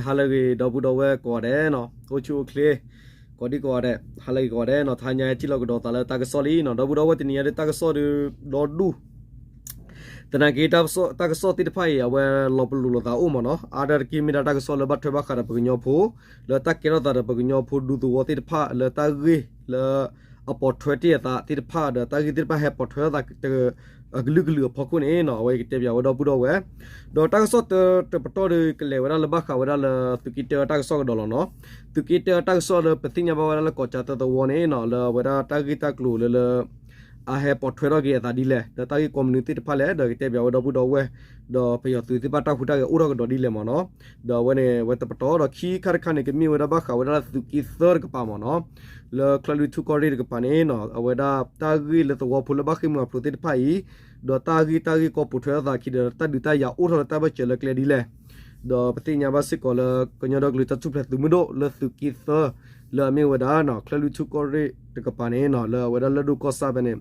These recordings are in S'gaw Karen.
ဟါလၢအဂ့ၤ ဒီပုၢ်ဒီဝဲၢ်ကိးဂၤဒဲးနီၤ, အိၣ်ဆူၣ်အိၣ်ချ့ ကိးဒံကိးဂၤဒဲး, ဟါလၢအဂ့ၤကိးဂၤဒဲးနီၤ, တဟါညါဟဲထံၣ်လိာ်ကဒီးသးလၢတၢ်ကစီၣ်လံနီၤ, ဒီပုၢ်ဒီဝဲၢ် တနံၤညါဒ်တၢ်ကစီၣ်ဒီး ဒီဒူၣ် သနာ်က့ တၢ်ကစီၣ်သ့ၣ်တဖၣ်အံၤ အဝဲလီၤပလိာ်လိာ်သးအိၣ်မ့ၢ်နီၤ, အါဒၣ်တက့ၢ်မ့ၢ်ဒၣ်တၢ်ကစီၣ်လၢဘၣ်ထွဲဘၣ်ဃးဒီးပကညီဖိ, လၢတၢ်ကဲထီၣ်သးဒီးပကညီဖိဒူသဝီသ့ၣ်တဖၣ် လၢတၢ်ဂ့ၢ်လၢ အပိာ်ထွဲတ့ၢ်အသးသ့ၣ်တဖၣ် ဒီးတၢ်ဂ့ၢ်သ့ၣ်တဖၣ်ဟဲပိာ်ထွဲအသး အကလုာ်ကလုာ်အဖီခိၣ်န့ၣ်နီၤ, အဝဲကတဲပၠးဝဲဒီပုၢ်ဒီဝဲၢ်, ဒီးတၢ်ကစီၣ်တပတီၢ်ဒီး ကလဲၤဝဲဒၣ်လၢဘၣ်ဃးဝဲဒၣ်လၢသုးက့တၢတၢ်ကစီၣ်ကဒီးလီၤနီၤ, သုးက့တၢတၢ်ကစီၣ်လၢပသ့ၣ်ညါဘၣ်ဝဲဒၣ်လၢကီၢ်ကၠီၣ်သၢသဝီန့ၣ်နီၤ, လၢအဝဲဒၣ်တၢ်ဂ့ၢ်တၢ်ကျိၤလၢလၢ အဟဲပိာ်ထွဲထီၣ်က့ၤအသးဒ်လဲၣ်, ဒီးတၢ်ဂ့ၢ်ကိးမနုၤသ့ၣ်တဖၣ်လဲၣ်, ဒီးကတဲပၠးဝဲဒီပုၢ်ဒီဝဲၢ်, ဒီးပယီၤသုးသ့ၣ်တဖၣ်တၢ်ဟူးတၢ်ဂဲၤအိၣ်ထီၣ်ကဒီးဒ်လဲၣ်မ့ၢ်နီၤ, ဒီးအဝဲန့ၣ် အဝဲတပတီၢ်ဒီးခံခါတခါန့ၣ် ကမ့ၢ်ဝဲဒၣ်ဘၣ်ဃးဝဲဒၣ်လၢသုးက့သၢတကပၤမ့ၢ်နီၤ, လၢချၢၣ်လွံၢ်ထူၣ်ကီၢ်ရ့ၣ်တကပၤန့ၣ်နီၤ, အဝဲဒၣ်တၢ်ဂ့ၢ်လၢသဝီဖိလၢဘၣ်ဃ့ၢ်မှံဟးဖျိးသ့ၣ်တဖၣ်အံၤ, ဒီးတၢ်ဂ့ၢ်တၢ်ဂ့ၢ်ကီပိာ်ထွဲအသးခံဒီး တၢ်ဒုးတၢ်ယၤအိၣ်ထီၣ်လၢတၢ်ဘၢၣ်စၢၤလၢကျဲဒ်လဲၣ် ဒီးပသ့ၣ်ညါဘၣ်စ့ၢ်ကီးလၢ ကညီဒီကလုာ်တၢ်ထူၣ်ဖျဲးသုးမုၢ်ဒိၣ်လၢသုးက့သၢ လၢအမ့ၢ်ဝဲဒၣ် ချၢၣ်လွံၢ်ထူၣ်ကီၢ်ရ့ၣ်တကပၤန့ၣ်နီၤ, လၢအဝဲဒၣ်လၢၢ်ဒိၣ်ကီၢ်ဆၣ်ဖဲန့ၣ်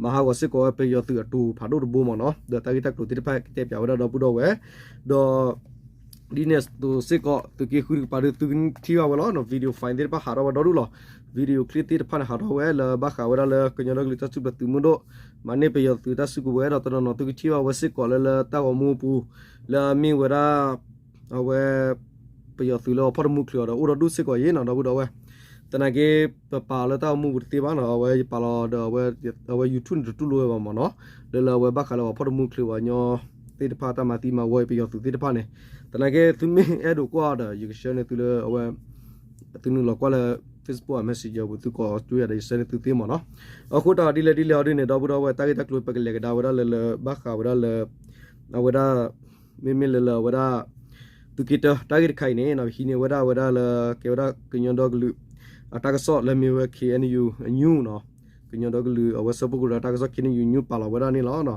မၤဟးဂီၤစ့ၢ်ကီးဝဲပယီၤသုးအတိၤဖးဒိၣ်တဘိမ့ၢ်နီၤ, ဒီးတၢ်ဂ့ၢ်တၢ်ကျိၤသ့ၣ်တဖၣ်ကတဲပၠးဝဲဒၣ်ဒီပုၢ်ဒီဝဲၢ်, ဒီး ဒ်န့ၣ်အသိးစ့ၢ်ကီး သုးက့ဃုတကပၤဒီး သုကထံၣ်ဘၣ်ဝဲလီၤ, video file သ့ၣ်တဖၣ်ဟးထီၣ်ဝဲဒီဒူၣ်လီၤ, video clip သ့ၣ်တဖၣ်န့ၣ် ဟးထီၣ်ဝဲလၢဘၣ်ဃးဝဲဒၣ်လၢ ကညီဒီကလုာ်တၢ်ထူၣ်ဖျဲးသုးမုၢ်ဒိၣ် မၤန့ၢ်ပယီၤသုးတၢ်စုကဝဲၤ ဒီးတနီၤနီၤသုကထံၣ်ဘၣ်ဝဲစ့ၢ်ကီးလၢလၢတၢ်ဂီၤမူအပူၤ လၢအမ့ၢ်ဝဲဒၣ် အဝဲ ပယီၤသုးလၢအဖီၣ်တမူချုးအီၤဒီး အိၣ်ဒီဒူၣ်စ့ၢ်ကီးအံၤနီၤ ဒီပုၢ်ဒီဝဲၢ်, သနာ်က့ ပပာ်လၢတၢ်ဂီၤမူပူၤတသ့ဘၣ်နီၤ, အဝဲယပာ်လီၤဒီး အဝဲ YouTube န့ၣ်တတူၢ်လိာ်ဝဲဘၣ်မ့ၢ်နီၤ, လၢလၢအဝဲဘၣ်ဃးလၢပှၤဖီၣ်တမူချုးပှၤကညီသ့ၣ်တဖၣ်တၢ်မၤသံမၤဝီအံၤ ပယီၤသုးသ့ၣ်တဖၣ်န့ၣ်, သနာ်က့ သုမ့ၢ်အဲၣ်ဒိးကွၢ်အီၤဒီး ယက share န့ၢ်သုလၢအဝဲ သုနုာ်လီၤကွၢ်လၢ Facebook အ Messenger ပူၤ သုကိးကၠိယၤဒီး ယ share န့ၢ်သုသ့မ့ၢ်နီၤ, အဃိတၢ်ဒ်လဲၣ်ဒ်လဲၣ်အီၤဒ်န့ၣ် ဒီပုၢ်ဒီဝဲၢ် တၢ်ဂ့ၢ်တၢ်ကျိၤပကလဲၤကဒါဝဲဒၣ်လၢလၢဘၣ်ဃးဝဲဒၣ်လၢ အဝဲဒၣ် မ့မ့ၢ်လၢလၢအဝဲဒၣ် သုးက့တၢ တၢ်ဂ့ၢ်တခါအံၤန့ၣ် ဟံးန့ၢ်ဝဲဒၣ်ဝဲဒၣ်လၢ ကဲဝဲဒၣ်ကညီဒီကလုာ် အတၢ်ကစီၣ်လၢမ့ၢ်ဝဲ KNU အ news နီၤ, ကညီဒီကလုာ်အဝဲစၢဖှိၣ်ကရၢတၢ်ကစီၣ် KNU news ပာ်လီၤဝဲဒၣ်န့ၣ်လီၤ,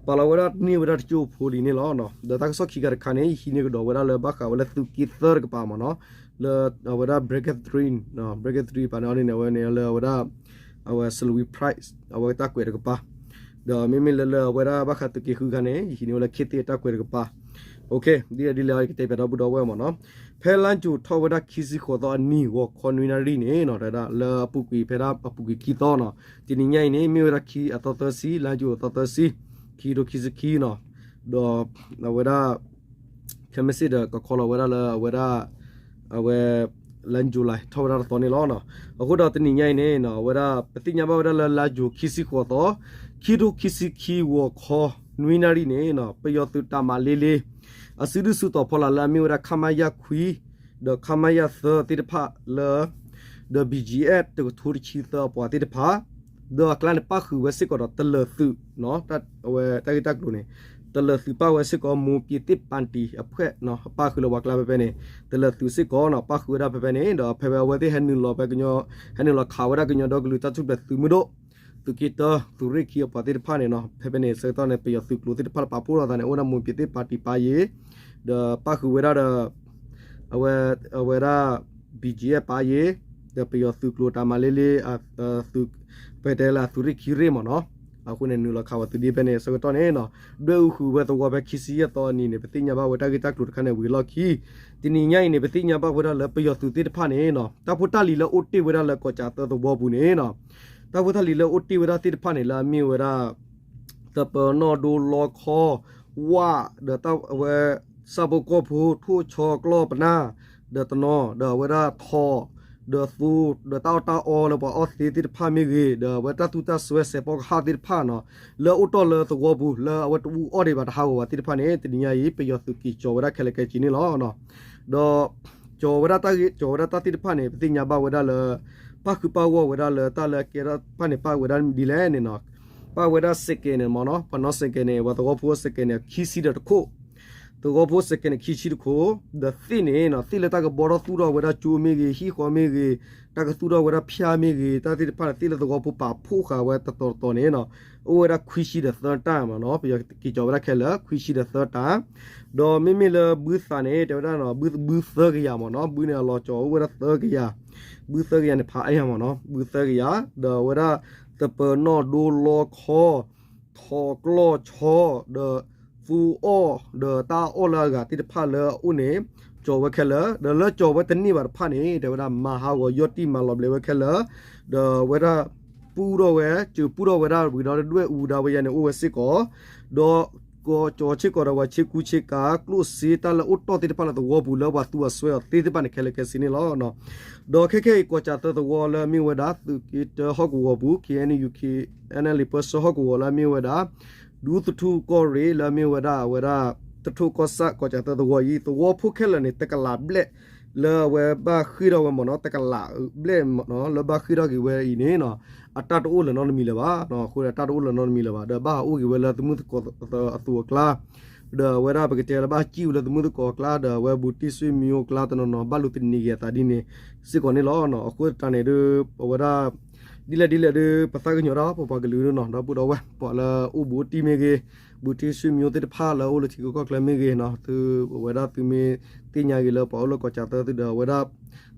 ပာ်လီၤဝဲဒၣ်န့ၢ်ဝဲဒၣ်တကၠိဖိလံန့ၣ်လီၤ, ဒီးတၢ်ကစီၣ်ခံခါတခါန့ၣ် ဟံးန့ၢ်ကဒီးဝဲဒၣ်လၢဘၣ်ဃးဝဲလၢသုးက့သၢတကပၤမ့ၢ်နီၤ, လၢအဝဲဒၣ် Brigade three နီၤ, Brigade three ပာ်န့ၣ်အီၤန့ၣ် အဝဲန့ၣ်လၢအဝဲဒၣ် အဝဲ Salween Pride အဝဲတၢ်ကွဲးတကပၤ, ဒီးမ့မ့ၢ်လၢလၢအဝဲဒၣ်ဘၣ်ဃးသုးက့ဃုခါန့ၣ် ယဟံးန့ၢ်ဝဲလၢခ့သ့ၣ်တၢ်ကွဲးတကပၤ, ဒ်လဲၣ်ဒ်လဲၣ်ကတဲပၠးဒီပုၢ်ဒီဝဲၢ်မ့ၢ်နီၤ, ဖဲလါယူၤထီၣ်ဝဲဒၣ်ခံဆံဃိးသီအနံၤ ဂီၤခီနွံနၣ်ရံၣ်န့ၣ်နီၤ, တၢ်လၢအပူၤကွံာ်ဖဲဒၣ်အပူၤကွံာ်ခံသီနီၤ, တနံၤညါအံၤန့ၣ် မ့ၢ်ဝဲဒၣ်ခံအသီသၢဆံ လါယူၤအသီသၢဆံ ခံထိခံဆံခံနီၤ, ဒီးအဝဲဒၣ် ခဲမုၢ်ဆ့ၣ်ဒီးကခီလီၤဝဲဒၣ်လၢအဝဲဒၣ် အဝဲ လါယူၤလံ ထီၣ်ဝဲဒၣ်တသီန့ၣ်လီၤ. အဃိဒီးတနံၤညါအံၤန့ၣ်နီၤ အဝဲဒၣ် ပသ့ၣ်ညါဘၣ်ဝဲဒၣ်လၢလါယူၤခံဆံဃိးသီ ခံထိခံဆံခံ ဂီၤခီ နွံနၣ်ရံၣ်န့ၣ်နီၤ ပယီၤသုးတၢ်မၤလ့လ့ အစုဒုၣ်စုတီၤဖီလာ်လၢအမ့ၢ်ဝဲဒၣ် ခမရ ခွံ ဒီး ခမရ သၢ သ့ၣ်တဖၣ်လၢ ဒီး ဘီၣ်ကၠံၣ်အဲၣ် တကထိတဆံသၢအပှၤသ့ၣ်တဖၣ် ဒီးအကျါန့ၣ် ပၣ်ဃုာ်ဝဲစ့ၢ်ကီးဒီးတလၢၤသုး အဝဲတၢ်ဂ့ၢ်တၢ်ကျိၤန့ၣ် တလၢၤသုးပၣ်ဝဲစ့ၢ်ကီး မိၢ်ပၠ့ၤသ့ၣ်ပၣ်တံၣ်အဖှဲၣ် ပၣ်ဃုာ်လၢပှၤကျါဖဲဖဲန့ၣ် တလၢၤသုးစ့ၢ်ကီးနီၤ ပၣ်ဃုာ်ဝဲဒၣ်ဖဲဖဲန့ၣ် ဒီးဖဲဖဲအဝဲသ့ၣ်ဟဲနုာ်လီၤဖဲကညီ ဟဲနုာ်လီၤခးဝဲဒၣ်ကညီဒီကလုာ်တၢ်ထူၣ်ဖျဲးသုးမုၢ်ဒိၣ် သုးက့တၢ သုးရ့ၣ်ခံအပှၤသ့ၣ်တဖၣ်န့ၣ်နီၤ ဖဲဖဲန့ၣ် ဆၢကတီၢ်န့ၣ် ပယီၤသုးကျိၤသ့ၣ်တဖၣ်လၢပာ်ဖှိၣ်ထီၣ်သးန့ၣ် အိၣ်ဝဲဒၣ်မိၢ်ပၠ့ၤသ့ၣ်ပၣ်တံၣ်ပၣ်ယ့ၤ ဒီးပၣ်ဃုာ်ဝဲဒၣ်ဒီး အဝဲ အဝဲဒၣ် ဘီၣ်ကၠံၣ်အဲၣ် ပၣ်ယ့ၤ ဒီးပယီၤသုးကျိၤတၢ်မၤလ့လ့ သုး ပတဲလၢအသုးရ့ၣ်ခံရ့ၣ်မ့ၢ်နီၤ အဃိန့ၣ် နုာ်လီၤခးဝဲသုးဒ့ဖဲန့ၣ် ဆၢကတီၢ်န့ၣ်နီၤ ဒွဲၣ်အူဃုာ်ဝဲသဝီဖဲခံဆံယဲၢ်သီအနံၤန့ၣ် ပသ့ၣ်ညါဘၣ်ဝဲတၢ်ဂ့ၢ်တၢ်ကျိၤတခါန့ၣ် ဝံၤလီၢ်ခံ တနံၤညါအံၤန့ၣ် ပသ့ၣ်ညါဘၣ်ဝဲဒၣ်လၢပယီၤသုးသ့ၣ်တဖၣ်န့ၣ်နီၤ တၢ်ဖိတၢ်လံၤလၢအိၣ်တ့ၢ်ဝဲဒၣ်လၢကီၢ်ကၠီၣ်သၢသဝီပူၤန့ၣ်နီၤ တၢ်ဖိတၢ်လံၤလၢအိၣ်တ့ၢ်ဝဲဒၣ်သ့ၣ်တဖၣ်န့ၣ် လၢအမ့ၢ်ဝဲဒၣ် သပၢၤနီၣ်ဒိလီခီ ဝၣ် ဒီးတၢ်အဝဲ ဆၣ်ဖိကီၢ်ဖိ ထိၣ်ဆီ ကျီၢ်ပနၢ် ဒီးတနီၤ ဒီးအဝဲဒၣ်ထီၣ် ဒီးသူ ဒီးတၢ်အီၣ်တၢ်အီလၢပှၤအီၣ်သ့သ့ၣ်တဖၣ်မ့ၢ်ဂ့ၤ ဒီးအဝဲတၢ်သူတၢ်စွဲစဲးဖီကဟၣ်သ့ၣ်တဖၣ်နီၤ လၢအိၣ်တ့ၢ်လၢသဝီပူၤ လၢအဝဲတအူအီၣ်ဒံးဘၣ်တဟးဂီၤဘၣ်သ့ၣ်တဖၣ်န့ၣ် တနံၤညါအံၤ ပယီၤသုးက့ၤကၠီၤဝဲဒၣ်ခဲလၢာ်ခဲဆ့န့ၣ်လီၤ. ဒီး ကၠီၤဝဲဒၣ်တၢ်ဂ့ၢ် ကၠီၤဝဲဒၣ်တၢ်သ့ၣ်တဖၣ်န့ၣ် ပသ့ၣ်ညါဘၣ်ဝဲဒၣ်လၢ ပၣ်ဃုာ်ပၣ်ဂီၢ်ဝဲဒၣ်လၢတၢ်လၢကဲထီၣ်တဖၣ်န့ၣ် ပၣ်ဝဲဒၣ်ဒ်လဲၣ်န့ၣ်နီၤ ပၣ်ဝဲဒၣ် စဲးကဲး န့ၣ်မ့ၢ်နီၤ ပှၤနီၣ် စဲးကဲး န့ၣ် ပှၤသဝီဖိ စဲးကဲး န့ၣ် ခံဆံဒီးတခိၣ် သဝီဖိ စဲးကဲး န့ၣ် ခံဆံတခိၣ် ဒီးသ့ၣ်န့ၣ်နီၤ သ့ၣ်လၢတၢ်ကဘီထီၣ်သူၣ်ထီၣ်ဝဲဒၣ်ကၠိမ့ၢ်ဂ့ၤ ဟံၣ်ဃီမ့ၢ်ဂ့ၤ တၢ်ကသူၣ်ထီၣ်ဝဲဒၣ်ဖၠၣ်မ့ၢ်ဂ့ၤ တၢ်သ့ၣ်တဖၣ်န့ၣ် သ့ၣ်လၢသဝီဖိပာ်ဖှိၣ်ဃာ်ဝဲတတီၤတတီၤန့ၣ်နီၤ အိၣ်ဝဲဒၣ်ခွံဆံဒီးသၢတၢ်မ့ၢ်နီၤ ပယီၤက့ၤကၠီၤဝဲဒၣ်ခဲလၢာ် ခွံဆံဒီးသၢတၢ် ဒီးမ့မ့ၢ်လၢဘုသးန့ၣ် တဲဝဲဒၣ်နီၤ ဘု ဘုသၢကယၤမ့ၢ်နီၤ ဘုန့ၣ်အလီၤကၠီၤအိၣ်ဝဲဒၣ်သၢကယၤ ဘုသၢကယၤန့ၣ် ဖးအါယၤမ့ၢ်နီၤ ဘုသၢကယၤ ဒီးအဝဲဒၣ် သပၢၤနီၣ်ဒိလီခီ ထီၣ်ကျီၢ်ဆီ ဒီးသူအီၣ် ဒီးတၢ်အီၣ်လၢအဂၤသ့ၣ်တဖၣ်လၢအအိၣ်န့ၣ် ကၠီၤဝဲခဲလၢာ်, ဒီးလၢကၠီၤဝဲတန့ၢ်ဘၣ်တဖၣ်န့ၣ် တဲဝဲဒၣ်မၤဟးဂီၤယီၢ်တံၢ်မၤလီၤဘျဲးဝဲခဲလၢာ်, ဒီးဝဲဒၣ်ပူထီၣ်ဝဲ စၢၤပူထီၣ်ဝဲဒၣ်ဝံၤဒီး ဒွဲၣ်အူဒါဝဲယၤန့ၣ် အိၣ်ဝဲစ့ၢ်ကီး, ဒီးကၠီၤစ့ၢ်ကီးဒီးပှၤဆ့ကူဆ့ကၤ ကျိၣ်စ့တၢ်လၢအိၣ်တီၢ်သ့ၣ်တဖၣ်လၢသဝီပူၤလၢပှၤသူအစွဲအီၤသ့ၣ်တဖၣ်န့ၣ် ခဲလၢာ်ခဲဆ့န့ၣ်လီၤ. ဒီးခဲခဲအံၤ ကီၢ်ကၠးသၢသဝီလၢအမ့ၢ်ဝဲဒၣ် သုးက့တၢဟီၣ်ကဝီၤပူၤ ခ့ၣ်အဲၣ်ယူၣ် ခ့ၣ်အဲၣ်ယူၣ် ပၢဆှၢဟီၣ်ကဝီၤလၢအမ့ၢ်ဝဲဒၣ် ဒူသထူၣ်ကီၢ်ရ့ၣ်လၢအမ့ၢ်ဝဲဒၣ်အဝဲဒၣ် တထိၣ်ကီၢ်ဆၣ် ကီၢ်ကၠးသၢသဝီအံၤ သဝီဖိခဲလၢာ်န့ၣ် တကလးဘျဲၣ်လၢအဝဲဘၣ်ဃ့ၢ်ထီၣ်ဝဲမ့ၢ်နီၤ, တကလးဘျဲၣ်မ့ၢ်နီၤ လၢဘၣ်ဃ့ၢ်ထီၣ်က့ၤဝဲအံၤန့ၣ်နီၤ, အတၢ်တအိၣ်လၢၤနီတမံၤလၢၤဘၣ်. အဃိန့ၣ် အတၢ်တအိၣ်လၢၤနီတမံၤလၢၤဘၣ် ဒီးဘၣ်ဟးအိၣ်က့ၤဝဲလၢသမုၢ်သကိးအသိးအကျါ ဒီးအဝဲဒၣ်ပကတဲလၢဘၣ်စံၣ်ဝဲလၢသမုၢ်သကိးအကျါ ဒီးအဝဲဘူးတံၢ်ဆွေမျိုးအကျါတနီၤနီၤ ဘၣ်လူၤသန့ၤက့ၤအသးဒ်န့ၣ်စ့ၢ်ကီးန့ၣ်လီၤ. အဃိသတးန့ၣ်ဒီး အဝဲဒၣ် ဒ်လဲၣ်ဒ်လဲၣ်ဒီး ပသးကညီၤဒၣ်ပပှၤကလုာ်ဒ်နီၤ ဒီပုၢ်ဒီဝဲၢ် ပှၤလၢအိၣ်ဘူးအိၣ်တံၢ်မ့ၢ်ဂ့ၤ, ဘူးတံၢ်ဆွေမျိုးသ့ၣ်တဖၣ်လၢအိၣ်လၢထံဂုၤကီၢ်ချၢမ့ၢ်ဂ့ၤနီၤ, သုဝဲဒၣ်သုမ့ၢ်သ့ၣ်ညါဂ့ၤလၢပှၤအိၣ်လၢကီၢ်ကၠးသၢသုဒီး အဝဲဒၣ်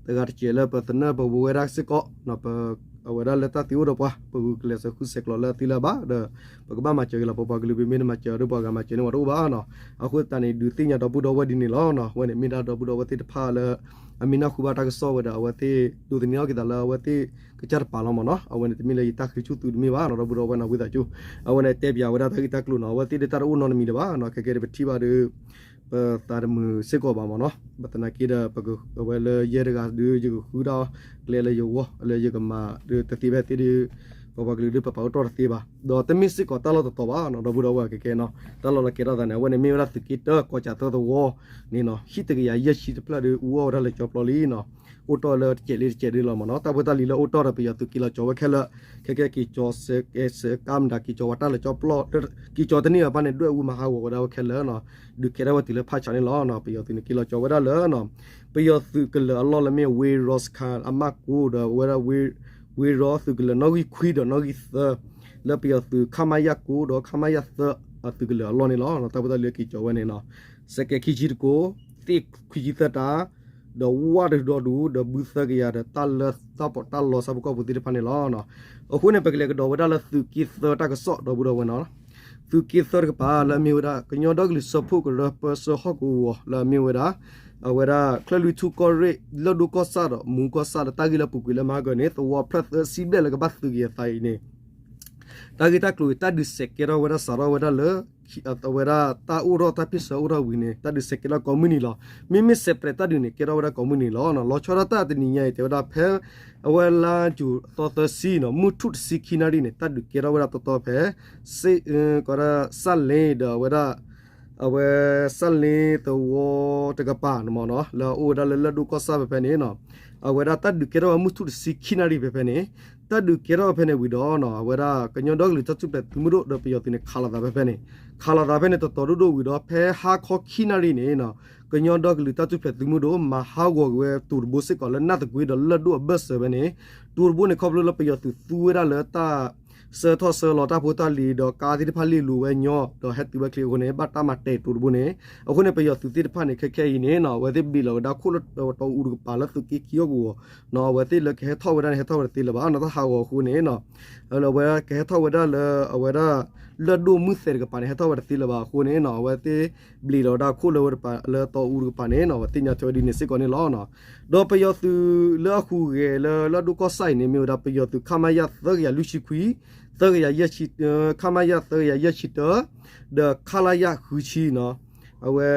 တဂၤတစဲးလၢပသနၢၣ်ပဝဲဒၣ်စ့ၢ်ကီး အဝဲဒၣ်လၢတၢ်သံအိၣ်ဒီးပှၤ ပဂုာ်ကျဲးစၢးဃုဆဲးကျိးလၢအသံလၢအဘၣ်ဒီး ပကဘၣ်မၤစၢၤက့ၤလီၤ. ပပှၤကလုာ်ပမ့ၢ်တမၤစၢၤဒီးပှၤဂၤမၤစၢၤန့ၢ်ပှၤတအိၣ်ဘၣ်နီၤ. အဃိသတးန့ၣ် ဒုးသ့ၣ်ညါဒီပုၢ်ဒီဝဲၢ်ဒ်န့ၣ်လီၤ. အဝဲန့ၣ်မ့ၢ်ဒၣ်ဒီပုၢ်ဒီဝဲၢ်သ့ၣ်တဖၣ်လၢ အမ့ၢ်နၢ်ဟူဘၣ်တၢ်ကစီၣ်ဝဲဒီး အဝဲသ့ၣ်ဒိးသန့ၤထီၣ်က့ၤသးလၢအဝဲသ့ၣ်ကစၢ်တပၤလီၤမ့ၢ်နီၤ. အဝဲန့ၣ်တမ့ၢ်လၢယတၢ်ဃ့ဆူၣ်သုးတမ့ၢ်ဘၣ်နီၤ ဒီပုၢ်ဒီဝဲၢ်နီၤ ဝံသးစူၤ အဝဲန့ၣ်တဲပၠးဝဲဒၣ်တၢ်ဂ့ၢ်တၢ်ကျိၤနီၤ အဝဲသ့ၣ်ဒီးတၢ်တအိၣ်နီတမံၤလၢၤဘၣ်နီၤ. ခဲကဲဒီးပထံၣ်ဘၣ်ဒီး ပသးတမုာ်စ့ၢ်ကီးဘၣ်မ့ၢ်နီၤ. ပသနာ်က့ဒီး ပက အဝဲလၢယဲတဂၤဒီး ယကဃုဒၣ်ကျဲလၢယဂီၢ် လၢယကမၤဒီးတသ့ဖဲသ့ဒီး ပပှၤကလုာ်ဒီးပပာ်အိၣ်တီၢ်တသ့ဘၣ်. ဒီးတမ့ၢ်စ့ၢ်ကီးတၢ်လီၢ်တတီၤဘၣ်နီၤ ဒီပုၢ်ဒီဝဲၢ်ခဲကဲနီၤ. တၢ်လီၢ်လၢကဲထီၣ်သးန့ၣ် အဝဲန့ၣ်မ့ၢ်ဝဲဒၣ်သုးက့တၢ ကီၢ်ကၠးသၢသဝီန့ၣ်နီၤ ဟံၣ်တကယၤယဲၢ်ဆံတဖျၢၣ်ဒီး အူအီၣ်ဝဲဒၣ်လၢကၠီပျီလံနီၤ. အိၣ်တီၢ်လၢတစဲးလံတစဲးဒ်လီၤမ့ၢ်နီၤ. တၢ်ဖိတၢ်လံၤလၢအိၣ်တီၢ်ဒီး ပယီၤသုးက့ၤလီၤကၠီဝဲခဲလၢာ် ခဲကဲက့ၤကၠီစဲးကဲစဲးကါမတၤ က့ၤကၠီဝဲတၢ်လၢကၠီပျီ က့ၤကၠီတန့ၢ်ဘၣ်န့ၣ် ဒွဲၣ်အူမၤဟးဂီၤဝဲဒၣ်ဝဲခဲလၢာ်နီၤ. ဒုးကဲထီၣ်ဝဲတုၤလၢဖးဆးန့ၣ်လီၤ. ပယီၤသုးန့ၣ်က့ၤလီၤကၠီဝဲဒၣ်လၢနီၤ ပယီၤသုးကလၢၤအလီၢ်လၢမ့ၢ်ဝ့ရီစခါအမၢ်ကိဒီးဝဲဒၣ် ဝ့ရီသုးကလၢၤနီၣ်ဂံၢ်ခွံဒီးနီၣ်ဂံၢ်သၢ လၢပယီၤသုး ခမရ ကိဒီး ခမရ သၢ အသုးကလၢၤအလီၢ်န့ၣ်လီၤ. တၢ်ဖိတၢ်လံၤက့ၤကၠီဝဲန့ၣ်နီၤ စဲးကဲခံဆံတကိး သ့ၣ်ခွံဆံသၢတၢ် ဒီးဝၣ်တဒိၣ်ဒူၣ် ဒီးဘုသၢကယၤဒီး တၢ်လၢတၢ်ပီးတၢ်လီဆၣ်ဖိကီၢ်ဖိသ့ၣ်တဖၣ်န့ၣ်လီၤ. အဃိန့ၣ် ပကလဲၤကဒီးဝဲဒၣ်လၢသုးက့သၢတၢ်ကစီၣ် ဒီပုၢ်ဒီဝဲၢ်နီၤ. သုးက့သၢတကပၤလၢအမ့ၢ်ဝဲဒၣ် ကညီဒီကလုာ်စၢဖှိၣ်ကရၢပၢဆှၢဟီၣ်ကဝီၤလၢအမ့ၢ်ဝဲဒၣ် အဝဲဒၣ်ချၢၣ်လွံၢ်ထူၣ်ကီၢ်ရ့ၣ် လၢၢ်ဒိၣ်ကီၢ်ဆၣ်ဒီးမူကီၢ်ဆၣ်ဒီးတၢ်ဂ့ၢ်လၢအပူၤကွံာ်လၢမဟါကၢၤန့ၣ် သဝီဖျၢၣ်သၢဆံဘျဲၣ်လၢကဘၣ်သုးက့ၤအသးအံၤန့ၣ် တၢ်ဂ့ၢ်တၢ်ကျိၤအံၤ တၢ်ဒုးစဲးကဲထီၣ်ဝဲဒၣ်စးထီၣ်ဝဲဒၣ်လၢ အဝဲဒၣ်တၢ်အိၣ်ထီၣ်တၢ်ဖ့ၣ်ဆၢအိၣ်ထီၣ်ဝံၤန့ၣ် တၢ်ဒုးစဲးကဲထီၣ်ကိးမုၢ်နံၤလီၤ. မ့မ့ၢ်စဲးပြဲးတၢ်ဒုးန့ၣ် ကဲထီၣ်ဝဲဒၣ်ကိးမုၢ်နံၤလီၤ. လီၤဆီဒၣ်တၢ်တနံၤညါအံၤ တဲဝဲဒၣ်ဖဲ အဝဲလါယူၤသီသၢဆံနီၤ မုၢ်ထူၣ်တဆံခံနၣ်ရံၣ်န့ၣ် တၢ်ဒုးကဲထီၣ်ဝဲဒၣ်တီတီဖဲ စ့ၣ် ကီးဒၣ် စၣ်လ့ဒီးအဝဲဒၣ် အဝဲ စၣ်လ့သဝီတကပၤန့ၣ်မ့ၢ်နီၤ လၢအအိၣ်ဝဲဒၣ်လၢလၢၢ်ဒိၣ်ကီၢ်ဆၣ်ဖဲဖဲန့ၣ်နီၤ အဝဲဒၣ်တၢ်ဒုးကဲထီၣ်ဝဲမုၢ်ထူၣ်တဆံခံနၣ်ရံၣ်ဖဲဖဲန့ၣ် တၢ်ဒုးကဲထီၣ်ဝဲဖဲန့ၣ်ဝံၤဒီးနီၤ အဝဲဒၣ်ကညီဒီကလုာ်တၢ်ထူၣ်ဖျဲးသုးမုၢ်ဒိၣ်ဒီးပယီၤသုးန့ၣ် ခးလိာ်သးဖဲဖဲန့ၣ် ခးလိာ်သးဖဲန့ၣ် တတီၤဒိၣ်ဒိၣ်ဝံၤဒီး ဖဲဟါခီခံနၣ်ရံၣ်န့ၣ်နီၤ ကညီဒီကလုာ်တၢ်ထူၣ်ဖျဲးသုးမုၢ်ဒိၣ် မၤဟးဂီၤက့ၤဝဲတိၤတဘိစ့ၢ်ကီးလၢနၢ်သကွ့ဒီးလၢၢ်ဒိၣ်အဘၢၣ်စၢၤဖဲန့ၣ် တိၤတဘိန့ၣ် ခီဖျိလၢပယီၤသုးသူဝဲဒၣ်လၢတၢ် ဆှၢထီၣ်ဆှၢလီၤတၢ်ဖိတၢ်လံၤဒီးကါသ့ၣ်တဖၣ်လ့ၣ်လိၤဝဲညီ ဒီးဟဲတုၤဝဲချ့အဃိန့ၣ် ဘၣ်တၢ်မၤတဲာ်တိၤတဘိန့ၣ် အဃိန့ၣ် ပယီၤသုးသ့ၣ်တဖၣ်န့ၣ် ခဲခဲအံၤန့ၣ်နီၤ အဝဲသ့ၣ်ဘျံးလီၤဝဲဒၣ်ခိၣ်လၢတီအူတကပၤလၢသုးက့ခံဟီၣ်ကဝီၤနီၤ အဝဲသ့ၣ်လၢကဟဲထီၣ်ဝဲဒၣ်န့ၣ် ဟဲထီၣ်ဝဲတသ့လၢၤဘၣ်နီၤ တၢ်ဟးဂီၤအဃိန့ၣ်နီၤ အဝဲကဟဲထီၣ်ဝဲဒၣ်လၢအဝဲဒၣ် လၢၢ်ဒိၣ်မုၢ်သဲးတကပၤန့ၣ် ဟဲထီၣ်ဝဲတသ့လၢၤဘၣ်အဃိန့ၣ်နီၤ အဝဲသ့ၣ်ဘျံးလီၤဝဲဒၣ်ခိၣ်လၢဝဲတပၤလၢတီအူတကပၤန့ၣ်နီၤ အဝဲသ့ၣ်ညါထွဲဝဲဒ်န့ၣ်စ့ၢ်ကီးန့ၣ်လီၤ. ဒီးပယီၤသုးလၢအဟူးဂဲၤလၢလၢၢ်ဒိၣ်ကီၢ်ဆၣ်အံၤန့ၣ် မ့ၢ်ဝဲဒၣ်ပယီၤသုး ခမရ သၢကယၤလွံၢ်ဆံခွံ သၢကယၤယဲၢ်ဆံ ခမရ သၢကယၤယဲၢ်ဆံတၢ ဒီး ခလရ ဃုဆံနီၤ အဝဲ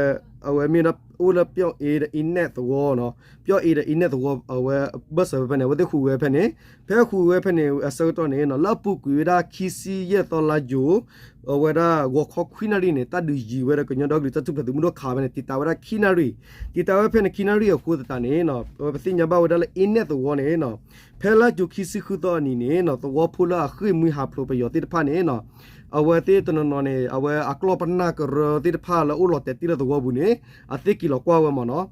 အဝဲမ့ၢ်ဒၣ်အိၣ်လၢပျီၣ်အ့ဒီးအ့နဲၣ်သဝီနီၤ ပျီၣ်အ့ဒီးအ့နဲၣ်သဝီ အဝဲဘၢၣ်စၢၤဖဲဖဲန့ၣ် အဝဲသ့ၣ်ဟူးဂဲၤဖဲန့ၣ် ဖဲဟူးဂဲၤဖဲန့ၣ် အဆၢကတီၢ်န့ၣ်နီၤ လၢအပူၤကွံာ်ဝဲဒၣ်ခံဆံယဲၢ်သီလါယူၤ အဝဲဒၣ်ဂီၤခီခွံနၣ်ရံၣ်န့ၣ် တၢ်ဒုးယံၤဝဲဒီးကညီဒီကလုာ်တၢ်ထူၣ်ဖျဲးသုးမုၢ်ဒိၣ်ခးဖဲန့ၣ် တံာ်တာ်ဝဲဒၣ်ခံနၣ်ရံၣ် တံာ်တာ်ဝဲဖဲန့ၣ်ခံနၣ်ရံၣ်အဃိသတးန့ၣ်နီၤ ပသ့ၣ်ညါဘၣ်ဝဲဒၣ်လၢအ့နဲၣ်သဝီန့ၣ်နီၤ ဖဲလါယူၤခံဆံဃုသီအနံၤန့ၣ်နီၤ သဝီဖိလၢအဃ့ၢ်မှံဟးဖျိးပယီၤသ့ၣ်တဖၣ်န့ၣ်နီၤ အဝဲသ့ၣ်တနီၤနီၤန့ၣ် အဝဲအကျီၢ်ပနၢ်ကရၢသ့ၣ်တဖၣ်လၢအိၣ်လီၤတဲာ်တံၢ်လၢသဝီပူၤန့ၣ် အသ့ၣ်က့ၤလီၤကွၢ်ဝဲမ့ၢ်နီၤ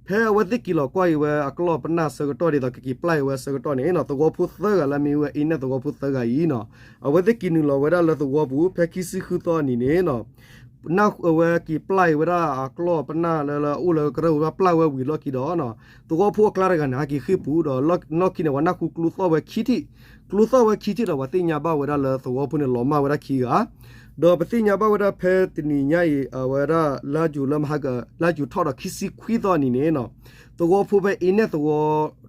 ဖဲအဝဲသ့ၣ်က့ၤလီၤကွၢ်က့ၤဝဲအကျီၢ်ပနၢ်အဆၢကတီၢ်ဒ်သိးကက့ၤပျၢ်က့ၤဝဲအဆၢကတီၢ်န့ၣ်နီၤ သဝီဖိသၢဂၤလၢအမ့ၢ်ဝဲအ့နဲၣ်သဝီဖိသၢဂၤအံၤနီၤ အဝဲသ့ၣ်က့ၤနုာ်လီၤဝဲဒၣ်လၢသဝီပူၤ ဖဲခံဆံဃုသီအနံၤန့ၣ်နီၤ အဝဲက့ၤပျၢ်က့ၤဝဲဒၣ်အကျီၢ်ပနၢ်လၢလၢအိၣ်လၢကရၢပူၤ ပျၢ်ဝဲဝံၤလီၢ်ခံဒီးနီၤ သဝီဖိအကျါတဂၤန့ၣ် ဟဲက့ၤဃ့ၢ်ပူၤဒီးလီၢ်ခံန့ၣ် ပှၤနၢ်ဟူကျိသီၣ်ဝဲခံထံၣ် ကျိသီၣ်ဝဲခံထံၣ်ဒီး ပှၤသ့ၣ်ညါဘၣ်ဝဲဒၣ်လၢသဝီဖိန့ၣ်လီၤမၢ်ဝဲဒၣ်ခံဂၤ, ဒီးပသ့ၣ်ညါဘၣ်ဝဲဒၣ်ဖဲတနံၤညါအံၤ အဝဲဒၣ်လါယူၤလၢမဟါက လါယူၤထီၣ်ဒီးခံဆံခွံသီအနံၤန့ၣ်နီၤ, သဝီဖိဖဲအ့နဲၣ်သဝီ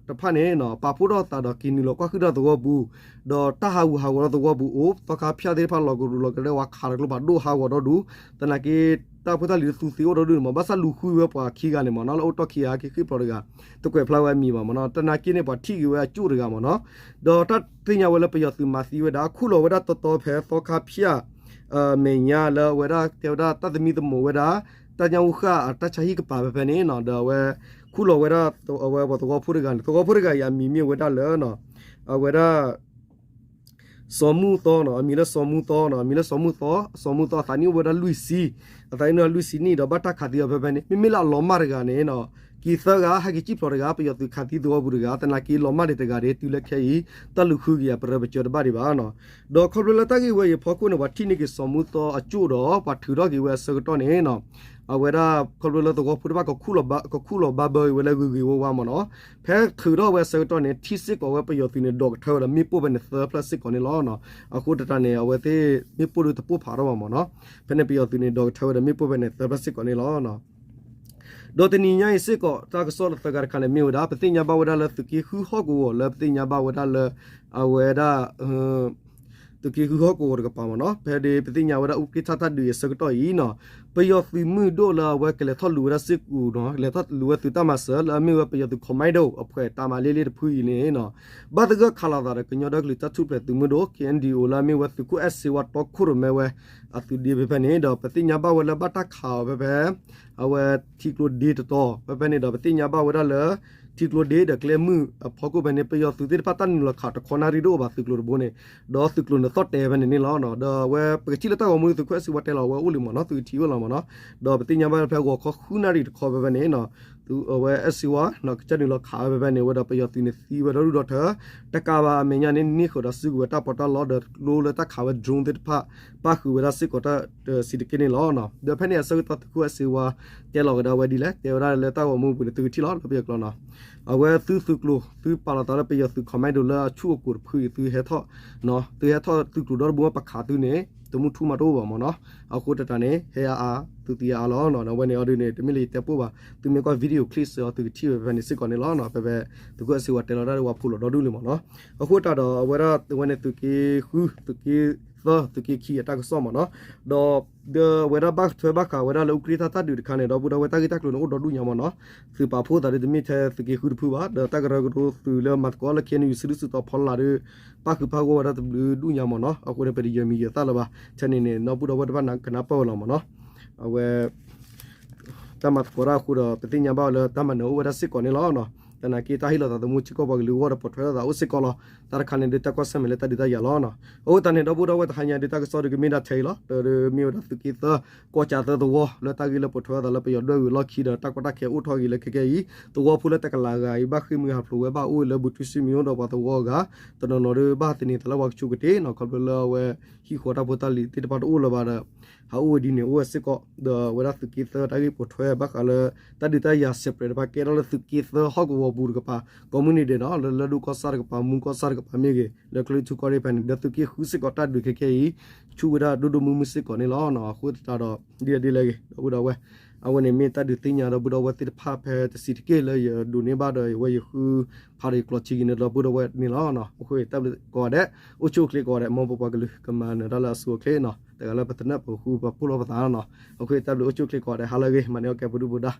တဖၣ်န့ၣ်နီၤ ပာ်ဖှိၣ်ထီၣ်သးဒီးက့ၤနုာ်လီၤကွၢ်ဃုာ်ဒီးသဝီပူၤ, ဒီးတၢ်ဟးဂူာ်ဟးဂီၤဒီးသဝီပူၤအိၣ် သီခါဖၠၣ်သ့ၣ်တဖၣ်လီၤကရူၢ်လီၤကရဲဝဲခးတကျိဖးဒိၣ် ဟးဂီၤဒီဒူၣ်, သနာ်က့ တၢ်ဖိတၢ်လံၤသူသ့အိၣ်ဒီဒူၣ်န့ၣ်မး ဘၣ်ဆၣ်လူၤဃုဝဲပှၤခံဂၤန့ၣ်မးနီၤ လၢအိၣ်တီၢ်ခံဂၤဟဲက့ၤဃ့ၢ်ဖျိးတဂၤ, တကွဲးဖျါဝဲအမံၤဘၣ်မးနီၤ သနာ်က့န့ၣ် ပှၤထံၣ်က့ၤဝဲအကၠိၣ်တဂၤမးနီၤ, ဒီးတၢ်သ့ၣ်ညါဝဲလၢပယီၤသုးမၤသံဝဲဒၣ် ခူၣ်လီၤဝဲဒၣ်တီတီဖဲသီခါဖၠၣ် မဲာ်ညါလၢအဝဲဒၣ်တဲဝဲဒၣ်တၢ်သမံသမိးဝဲဒၣ် တၢ်ညၣ်အူဃၣ်အတၢ်ဆါဟံၣ်ကပၤဖဲဖဲန့ၣ်နီၤ ဒီးအဝဲခူၣ်လီၤဝဲဒၣ်အဝဲပှၤသဝီဖိတဂၤန့ၣ် သဝီဖိတဂၤအံၤအမံၤမ့ၢ်ဝဲဒၣ်လၢ အဝဲဒၣ် စီၤမူသီနီၤ အမံၤလၢစီၤမူသီနီၤ အမံၤလၢစီၤမူသီ စီၤမူသီအသးနံၣ်အိၣ်ဝဲဒၣ်လွံၢ်ဆံ, အသးနံၣ်အိၣ်ဝဲဒၣ်လွံၢ်ဆံနံၣ်ဒီးဘၣ်တၢ်ခးသံအီၤဖဲဖဲန့ၣ် မ့မ့ၢ်လၢအလီၤမၢ်တဂၤန့ၣ်နီၤ က့ၤသၢဂၤ ဟဲက့ၤစံၣ်ဖျိးတဂၤ ပယီၤသုးခးသံသဝီပူၤတဂၤ သနာ်က့လီၤမၢ်ဒံးတဂၤဒ်တုၤလၢခဲအံၤ တၢ်လူၤဃုက့ၤအပရၢပစၢၤတဘၣ်ဒံးဘၣ်နီၤ, ဒီးခီဖျိလၢတၢ်ဂ့ၢ်ဝဲအံၤအဖီခိၣ်န့ၣ် ပှၤထံၣ်န့ၢ်က့ၤစီၤမူသီအကၠိၣ်ဒီး ပှၤထုးထီၣ်က့ၤဝဲအဆၢကတီၢ်န့ၣ်နီၤ အဝဲဒၣ်ခီဖျိလၢသဝီဖိတဖၣ် ကခူၣ်လီၤဘါဘၢက့ၤဝဲလၢဂ့ၤဂ့ၤဝါဝါမးနီၤ, ဖဲထုးထီၣ်ဝဲအဆၢကတီၢ်န့ၣ် ထံၣ်စ့ၢ်ကီးဝဲပယီၤသုးန့ၣ် ဒိးကထၢဝဲဒီးမ့ၣ်ပိၢ်ဖဲန့ၣ်သၢဖျၢၣ်စ့ၢ်ကီးန့ၣ်လီၤ. အဃိသတးန့ၣ် အဝဲသ့ၣ်မ့ၣ်ပိၢ်ဒုးတပိၢ်ဖးထီၣ်ဘၣ်မးနီၤ, ဖဲန့ၣ်ပယီၤသုးန့ၣ် ဒိးကထၢဝဲဒီးမ့ၣ်ပိၢ်ဖဲန့ၣ်သၢဖျၢၣ်စ့ၢ်ကီးန့ၣ်လီၤ. ဒီးတနံၤညါအံၤစ့ၢ်ကီး တၢ်ကစီၣ်လၢသၢဂၤတခါန့ၣ်မ့ၢ်ဝဲဒၣ် ပသ့ၣ်ညါဘၣ်ဝဲဒၣ်လၢသုးက့ဃုဟီၣ်ကဝီၤလၢပသ့ၣ်ညါဘၣ်ဝဲဒၣ်လၢ အဝဲဒၣ် သုးက့ဃုဟီၣ်ကဝီၤတကပၤမးနီၤ, ဖဲဒၣ်ပသ့ၣ်ညါဝဲဒၣ်အူကြ့ၢ်ထၣ်တၢ်ဒုးအဆၢကတီၢ်အံၤနီၤ, ပယီၤသုးမုၢ်ဒိၣ်လၢအဝဲကလဲၤထီၣ်လူၤဝဲဒၣ်စ့ၢ်ကီးနီၤ, ကလဲၤထီၣ်လူၤဝဲသုးတၢ်မၤစၢၤ လၢအမ့ၢ်ဝဲပယီၤသုး commando အဖှဲးတၢ်မၤလ့လ့တဖုအံၤန့ၣ်နီၤ, ဘၣ်သဂၢၢ်ခးလိာ်သးဒီးကညီဒီကလုာ်တၢ်ထူၣ်ဖျဲးသုးမုၢ်ဒိၣ် K N D O လၢအမ့ၢ်ဝဲသုးခိၣ်အဲၣ်စ့ဝါတီခိၣ်ရိၣ်မဲဝဲ အသုးဒ့ဖဲဖဲန့ၣ် ဒီးပသ့ၣ်ညါဘၣ်ဝဲလၢဘၣ်တၢ်ခးအီၤဖဲဖဲ အဝဲထံကျိဒ့တတီၤ ဖဲဖဲန့ၣ်ဒီး ပသ့ၣ်ညါဘၣ်ဝဲဒၣ်လၢ ထံကျိဒ့ဒီးကျဲမုၢ်အဖီခိၣ်ဖဲန့ၣ် ပယီၤသုးသ့ၣ်တဖၣ်တၢ်နုာ်လီၤခးတခီနၣ်ရံၣ်ဒိၣ်အိၣ်ဘၣ်သုးကျိၤတဘိန့ၣ်, ဒီးသုးကျိၤန့ၣ်သီၣ်တဲဖဲန့ၣ်န့ၣ်လီၤ. ဒီးအဝဲပကထံၣ်လၢတၢ်ဂီၤမူသုးခိၣ်အဲၣ်စ့ဝါတဲလီၤဝဲအိၣ်လံမးနီၤ, သုကထံၣ်ဝဲလီၤမးနီၤ, ဒီးပသ့ၣ်ညါဘၣ်လၢဖဲဂီၤခီဃုနၣ်ရံၣ်တခီဖဲဖဲန့ၣ် အဝဲအဲၣ်စ့ဝါ ကစၢ်နုာ်လီၤခးဝဲဖဲဖဲန့ၣ် ဝဲဒီးပယီၤသုးန့ၣ်သံဝဲဒီးဒူၣ်ဒီထၢ တကးဘၣ်အမဲာ်ညါန့ၣ် န့ၢ်ဃုာ်ဒီးစုကဝဲၤတၢ်ပီးတၢ်လီဒီးကျိလၢတၢ်ခးဝဲ drone သ့ၣ်တဖၣ် ပၣ်ဃုာ်ဝဲဒၣ်စ့ၢ်ကီးတၢ်တစံးတက့ၢ်န့ၣ်လီၤ. ဒီးဖဲန့ၣ်အဆၢကတီၢ်သုးခိၣ်အဲၣ်စ့ဝါ တဲလီၤကဒါဝဲဒ်လဲၣ်, တဲဝဲဒၣ်လၢတၢ်ဂီၤမူပူၤန့ၣ် သုကထံၣ်လီၤလၢပယီၤကျိာ်နီၤ, အဝဲသုသုးကျိၤ သုပာ်လီၤသးလၢပယီၤသုး commando လၢအဆူၣ်အကိၤတဖုအံၤ သုဟဲထီၣ် သုဟဲထီၣ်သုးကျိၤဒီတဘိပခးသုန့ၣ် တမူထူမးတအိၣ်ဘၣ်မးနီၤ, အဃိသတးန့ၣ် ဟဲအါအါ သုသံအါအါလီၤ. အဝဲန့ၣ်အီၤဒ်န့ၣ် တမ့ၢ်လၢယတဲပိၢ်ဘၣ်, သုမ့ၢ်ကွၢ် video clip စ့ၢ်အီၤ သုကထံၣ်ဝဲဖဲန့ၣ်စ့ၢ်ကီးန့ၣ်လီၤ. ဖဲဖဲ သုးခိၣ်အဲၣ်စ့ဝါတဲလီၤဒၣ်ဝဲဖိးလီၤဒီဒူၣ်လံမးနီၤ, အဃိသတးဒီးအဝဲဒၣ်ဝဲန့ၣ်သုးက့ဃု သုးက့သၢ သုးက့ခံအတၢ်ကစီၣ်မးနီၤ, ဒီး ဒီးအဝဲဒၣ်ဘၣ်ထွဲဘၣ်ဃးဝဲဒၣ်လၢအူကြ့ၢ်ထၣ်တၢ်ဒုးတခါန့ၣ် ဒီပုၢ်ဒီဝဲၢ်တၢ်ဂ့ၢ်တၢ်ကျိၤန့ၣ်အိၣ်ဒီဒူၣ်ညါမးနီၤ, သုးပာ်ဖှိၣ်သးဒ်တမ့ၢ်ထဲသုးက့ဃုတဖုဘၣ်, ဒီးတၢ်ကရၢကရိသုးလၢမၤသကိးလၢ K N U စုဒုၣ်စုတီၤဖီလာ်ဒီး ပၣ်ဃုာ်ပၣ်ဂီၢ်ဝဲဒၣ်တဘျုးဒူၣ်ညါမးနီၤ, အဃိန့ၣ် ပတယၢၤမံၤယၢၤသၣ်လၢၤဘၣ်, ထဲန့ၣ်န့ၣ် ဒီပုၢ်ဒီဝဲၢ်တဖၣ်ကနၢ်ပၢၢ်ဝဲလီၤမးနီၤ, အဝဲ တၢ်မၤသကိးတၢ်အဃိဒီး ပသ့ၣ်ညါဘၣ်လၢတၢ်မၤနၢၤအိၣ်ဝဲဒၣ်စ့ၢ်ကီးန့ၣ်လီၤ. သနာ်က့တၢ်ဟ့ၣ်လီၤသးသမူစ့ၢ်ကီးပှၤကလုာ်အဂီၢ်ဒီးပိာ်ထွဲလိာ်သးအိၣ်စ့ၢ်ကီးလီၤ. တၢ်တခါန့ၣ်ဒုးတၢ်ကွၢ်ဆၢၣ်မဲာ်လၢတၢ်ဒုးတၢ်ယၤလီၤ. အဃိသတးန့ၣ် ဒီပုၢ်ဒီဝဲၢ်တဟါညါဒုးတၢ်ကစီၣ်ဒုးကမ့ၢ်ဒၣ်ထဲအံၤလီၤ. ဒီးမ့ၢ်ဝဲဒၣ်သုးက့သၢ ကီၢ်ကၠၢသၢသဝီ လၢတၢ်ဂ့ၢ်လၢပိာ်ထွဲလိာ်သးလၢပယီၤဒွဲၣ်ဝံၤအလီၢ်ခံဒီးတၢ်ကီတၢ်ခဲအိၣ်ထီၣ်ဂ့ၤလၢခဲကဲအံၤ သဝီဖိလၢတကလးဂၤအံၤ ဘၣ်ဃ့ၢ်မှံဟးဖျိးဝဲဘၣ်အိၣ်လၢဘူးတုစံမံၤအိၣ်ဒီးပှၤသဝီအဂၤ တနီၤနီၤဒီးဘၣ်သန့ၤသးလၢပှၤကဆူးကတ့ၢ်နီၤ ခီဖျိလၢအဝဲ ဟံၣ်ဃီတၢ်ဖိတၢ်လံၤသ့ၣ်တဖၣ်တအိၣ်လၢၤဘၣ်ဒီး ဟးအိၣ်ဝဲဒ်န့ၣ်အိၣ်ဝဲစ့ၢ်ကီး ဒီးအဝဲဒၣ်သုးက့သၢတၢ်ဂ့ၢ်ပိာ်ထွဲဘၣ်ဃးလၢ တၢ်ဒုးတၢ်ယၤ separate တဖၣ်ကဲထီၣ်လၢသုးက့သၢဟီၣ်ကဝီၤပူၤတကပၤ ကိးမုၢ်နံၤဒဲးနီၤ လၢလၢၢ်ဒိၣ်ကီၢ်ဆၣ်တကပၤ မူကီၢ်ဆၣ်တကပၤမ့ၢ်ဂ့ၤ လၢကလုာ်ထူကီၢ်ရ့ၣ်ဖဲန့ၣ် ဒီးသုးက့ဃုစ့ၢ်ကီးတၢ်ဒုးခဲကဲအံၤ ဆူၣ်ဝဲဒၣ်ဒိၣ်ဒိၣ်မုၢ်မုၢ်စ့ၢ်ကီးန့ၣ်လီၤ. အဃိသတးဒီး ဒ်လဲၣ်ဒ်လဲၣ်ဂ့ၤ ဒီပုၢ်ဒီဝဲၢ် အဝဲန့ၣ်မ့ၢ်တၢ်ဒုးသ့ၣ်ညါဒီပုၢ်ဒီဝဲၢ်သ့ၣ်တဖၣ်ဖဲတဆံးတက့ၢ်လၢယဒိးန့ၢ်ဘၣ်ဒီး ယဝဲယဃုဖးဒီးယကျိးထံက့ၤန့ၣ်ဒီပုၢ်ဒီဝဲၢ်န့ၣ်လီၤ. အဃိတၢ်ဘျုးကိးဂၤဒဲး အိၣ်ဆူၣ်အိၣ်ချ့ကိးဂၤဒဲး မ်ပပှၤကလုာ်ကမၤနၢၤတၢ်လၢအဆိအချ့နီၤ တဂၤလၢပသနၢၣ်ပဃုပှၤဖှိၣ်လီၤပသးနီၤ အဃိတၢ်ဘျုးအိၣ်ဆူၣ်အိၣ်ချ့ကိးဂၤဒဲး ဟါလၢအဂ့ၤ မၤန့ၢ်အီၣ်ကဲပဒုၣ်ပဒါ